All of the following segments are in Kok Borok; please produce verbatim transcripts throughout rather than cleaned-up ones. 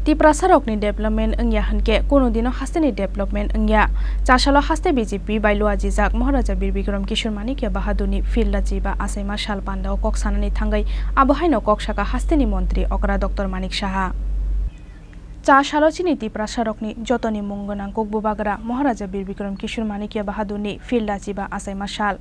Tiprasarokni development wngya hwnkhe kunu dino hasteni development wngya. Chasalo haste B J P bai luajijak Maharaja Bir Bikram Kishore Manikya Bahadurni field lachiba achaima sal pandao kok sanani thangwi abo haino kok saka hasteni montri okra Doctor Manik Saha. Chasalo chini Tiprasarokni jotoni mung gwnang kok bubagra Maharaja Bir Bikram Kishore Manikya Bahadurni field lachiba achaima sal.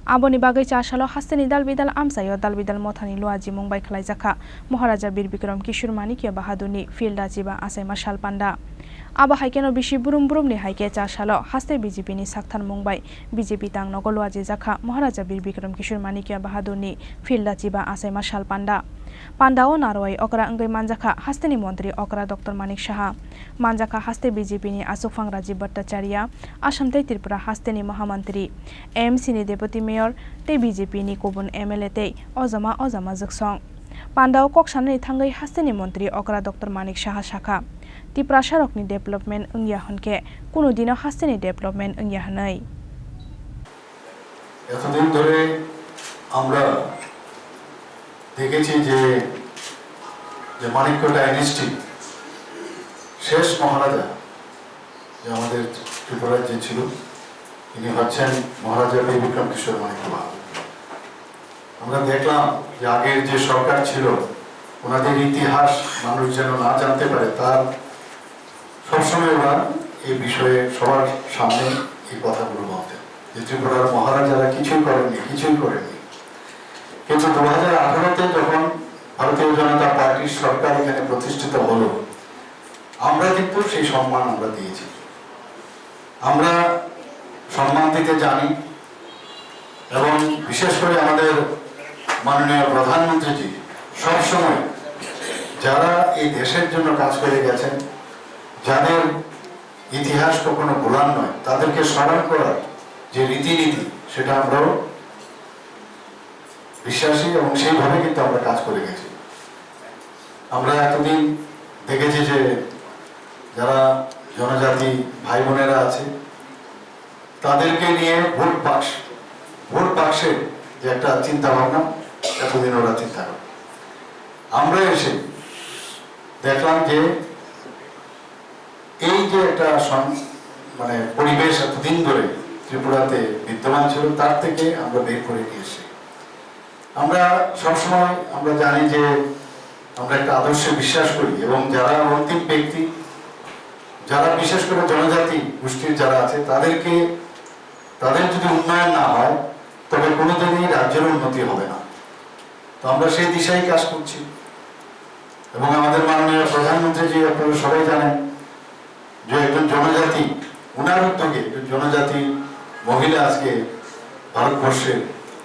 Aboni bagwi chasalo hasteni dal bidal amchaio dal bidal mothani luajimung bai khlaijakha Maharaja Bir Bikram Kishore Manikya Bahadurni field lachiba achaima sal panda. Abo hai kheno bisi brum brumni hai khe chasalo haste B J P ni saktharmung bai B J P tangnogo luajijakha Maharaja Bir Bikram Kishore Manikya Bahadurni field lachiba achaima sal panda. Pandao narwai okra wngwi manjakha hasteni montri okra Doctor Manik Saha. Manjakha haste B J P ni achukphang Rajiv Bhattacharya, Assam tei Tripura hasteni Mahamantri, A M C ni Deputy Mayor tei B J P ni kubun M L A tei ojama ojama jwksong. Pandao kok sanani thangwi hasteni montri okra Doctor Manik Saha sakha, Tiprasarokni development wngya hwnkhe kunu dino hasteni development wngya hwnwi. এতদিন ধরে আমরা দেখেছি যে, যে মাণিক্য ডাইনেস্টি শেষ মহারাজা যে আমাদের ত্রিপুরার যে ছিল, তিনি হচ্ছেন মহারাজা বীর বিক্রম কিশোর মাণিক্য বাহাদুর। আমরা দেখলাম যে আগের যে সরকার ছিল, ওনাদের ইতিহাস মানুষ যেন না জানতে পারে, তার সবসময় ওরা এই বিষয়ে সবার সামনে এই কথাগুলো বলতেন যে ত্রিপুরার মহারাজারা কিছুই করেননি, কিছুই করেননি। কিন্তু দু হাজার আঠারোতে যখন ভারতীয় জনতা পার্টির সরকার এখানে প্রতিষ্ঠিত হলো, আমরা কিন্তু সেই সম্মান আমরা দিয়েছি। আমরা সম্মান দিতে জানি এবং বিশেষ করে আমাদের মাননীয় প্রধানমন্ত্রীজি সবসময় যারা এই দেশের জন্য কাজ করে গেছেন, যাদের ইতিহাস কখনো ভোলার নয়, তাদেরকে স্মরণ করার যে রীতিনীতি, সেটা আমরাও বিশ্বাসী এবং সেইভাবে কিন্তু আমরা কাজ করে গেছি। আমরা এতদিন দেখেছি যে যারা জনজাতি ভাই বোনেরা আছে, তাদেরকে নিয়ে ভোট বাক্স, ভোট বাক্সের যে একটা চিন্তা ভাবনা, এতদিন ওরা চিন্তা করে। আমরা এসে দেখলাম যে এই যে একটা সং-, মানে পরিবেশ এতদিন ধরে ত্রিপুরাতে বিদ্যমান ছিল, তার থেকে আমরা বের করে নিয়ে এসে আমরা সবসময় আমরা জানি যে আমরা একটা আদর্শে বিশ্বাস করি এবং যারা অন্তিম ব্যক্তি, যারা বিশেষ করে জনজাতি গোষ্ঠীর যারা আছে, তাদেরকে, তাদের যদি উন্নয়ন না হয়, তবে কোনোদিনই রাজ্যের উন্নতি হবে না। তো আমরা সেই দিশাই কাজ করছি এবং আমাদের মাননীয় প্রধানমন্ত্রীজি, আপনারা সবাই জানেন, যে একজন জনজাতি, ওনার উদ্যোগে একজন জনজাতি মহিলা আজকে ভারতবর্ষের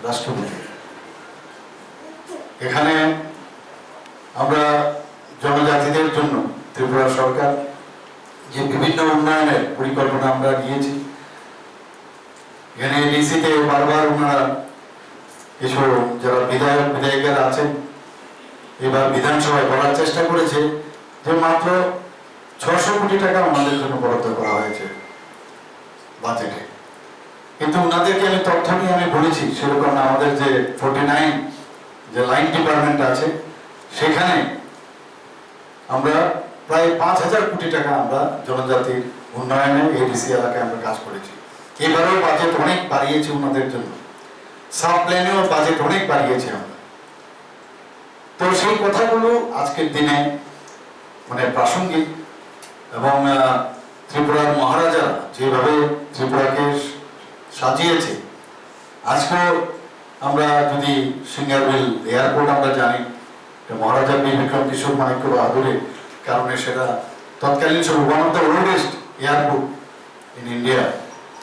রাষ্ট্রপতি। এখানে আমরা জনজাতিদের জন্য ত্রিপুরা সরকার যে বিভিন্ন উন্নয়নের পরিকল্পনা আমরা নিয়েছি, এখানে এডিসিতে বারবার ওনারা কিছু যারা বিধায়ক বিধায়িকারা আছেন, এবার বিধানসভায় বলার চেষ্টা করেছে যে মাত্র ছশো কোটি টাকা ওনাদের জন্য বরাদ্দ করা হয়েছে বাজেটে। কিন্তু ওনাদেরকে আমি তথ্য নিয়ে আমি বলেছি, সেরকম আমাদের যে ফর্টি নাইন যে লাইন ডিপার্টমেন্ট আছে, সেখানে আমরা প্রায় পাঁচ হাজার কোটি টাকা আমরা জনজাতির উন্নয়নে এডিসি এলাকায় আমরা কাজ করেছি। এবারেও বাজেট অনেক বাড়িয়েছি ওনাদের জন্য, সাব প্ল্যানেও বাজেট অনেক বাড়িয়েছি আমরা। তো সেই কথাগুলো আজকের দিনে মানে প্রাসঙ্গিক এবং, আহ, ত্রিপুরার মহারাজা যেভাবে ত্রিপুরাকে সাজিয়েছে, আজকেও আমরা যদি সিঙ্গারবিল এয়ারপোর্ট আমরা জানি, এটা মহারাজা বীর বিক্রম কিশোর মাণিক্য বাহাদুরের কারণে সেটা তৎকালীন সময় one of the oldest airport in India,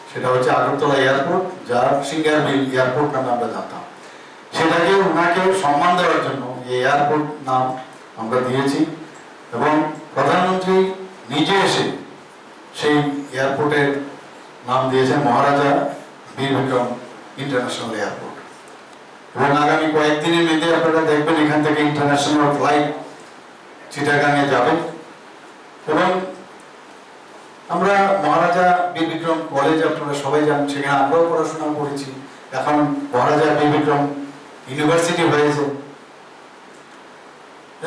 সেটা হচ্ছে আগরতলা এয়ারপোর্ট, যার সিঙ্গারবিল এয়ারপোর্ট নামে আমরা জানতাম। সেটাকে ওনাকে সম্মান দেওয়ার জন্য এই এয়ারপোর্ট নাম আমরা দিয়েছি এবং প্রধানমন্ত্রী নিজে এসে সেই এয়ারপোর্টের নাম দিয়েছেন মহারাজা বীর বিক্রম ইন্টারন্যাশনাল এয়ারপোর্ট। এবং আগামী কয়েকদিনের মধ্যে আপনারা দেখবেন এখান থেকে ইন্টারন্যাশনাল ফ্লাইট চিটাগাংয়ে যাবে। এবং আমরা মহারাজা বীর বিক্রম কলেজ আপনারা সবাই জানেন, সেখানে আমরাও পড়াশোনা করেছি। এখন মহারাজা বীর বিক্রম ইউনিভার্সিটি হয়েছে।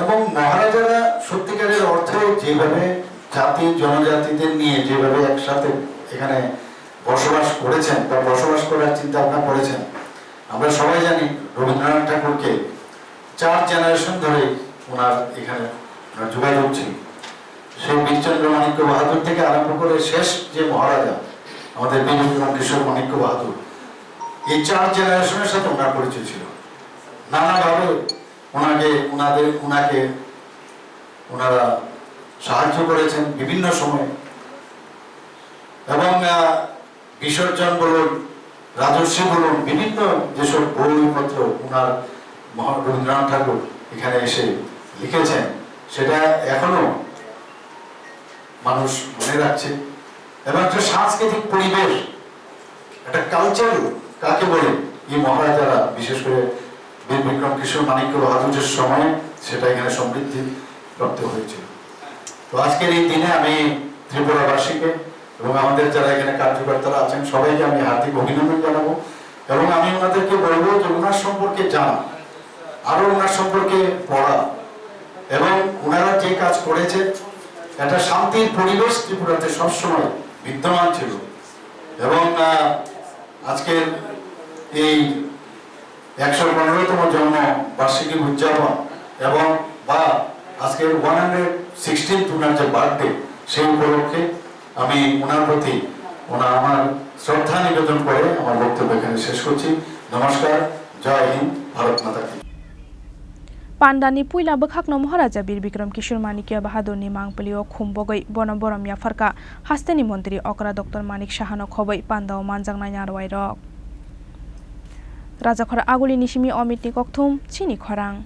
এবং মহারাজারা সত্যিকারের অর্থে যেভাবে জাতি জনজাতিদের নিয়ে যেভাবে একসাথে এখানে বসবাস করেছেন বা বসবাস করার চিন্তা ভাবনা করেছেন, আমরা সবাই জানি রবীন্দ্রনাথ ঠাকুরকে চার জেনারেশন ধরে ওনার এখানে ওনার যোগাযোগ ছিল। সেই বীরচন্দ্র মাণিক্য বাহাদুর থেকে আরম্ভ করে শেষ যে মহারাজা আমাদের বীর বিক্রম কিশোর মাণিক্য বাহাদুর, এই চার জেনারেশনের সাথে ওনার পরিচয় ছিল। নানাভাবে ওনাকে ওনাদের ওনাকে ওনারা সাহায্য করেছেন বিভিন্ন সময়ে। এবং আহ, বিসর্জন বলুন, রাজর্ষি বলুন, বিভিন্ন যেসব বইপত্র ওনার মহা- রবীন্দ্রনাথ ঠাকুর এখানে এসে লিখেছেন, সেটা এখনো মানুষ মনে রাখছে। এবং একটা সাংস্কৃতিক পরিবেশ, একটা কালচার কাকে বলে, এই মহারাজারা, বিশেষ করে বীর বিক্রম কিশোর মাণিক্য বাহাদুরের সময়ে সেটা এখানে সমৃদ্ধি প্রাপ্ত হয়েছিল। তো আজকের এই দিনে আমি ত্রিপুরাবাসীকে এবং আমাদের যারা এখানে কার্যকর্তারা আছেন, সবাইকে আমি হার্দিক অভিনন্দন জানাবো এবং আমি ওনাদেরকে বলবো যে ওনার সম্পর্কে জানা, আরো ওনার সম্পর্কে পড়া এবং ওনারা যে কাজ করেছেন, একটা শান্তির পরিবেশ ত্রিপুরাতে সবসময় বিদ্যমান ছিল। এবং আহ, আজকের এই একশো পনেরোতম জন্ম বার্ষিকী উদযাপন এবং বা আজকের ওয়ান হান্ড্রেড সিক্সটিন ওনার যে বার্থডে, সেই উপলক্ষে আমি ওনার প্রতি ওনার আমার শ্রদ্ধা নিবেদন করে আমার বক্তব্য এখানে শেষ করছি। নমস্কার, জয় হিন্দ, ভারত মাতা কি। Pandani puila bwkhakno Maharaja Bir Bikram Kishore Manikya Bahadurni mangpilio khum bogwi bono borom yapharkha hasteni montri okra Doctor Manik Sahano khobwi pandao manjaknai narwai rok. Rajakhor Agulini simi Omitni kokthum chini khorang.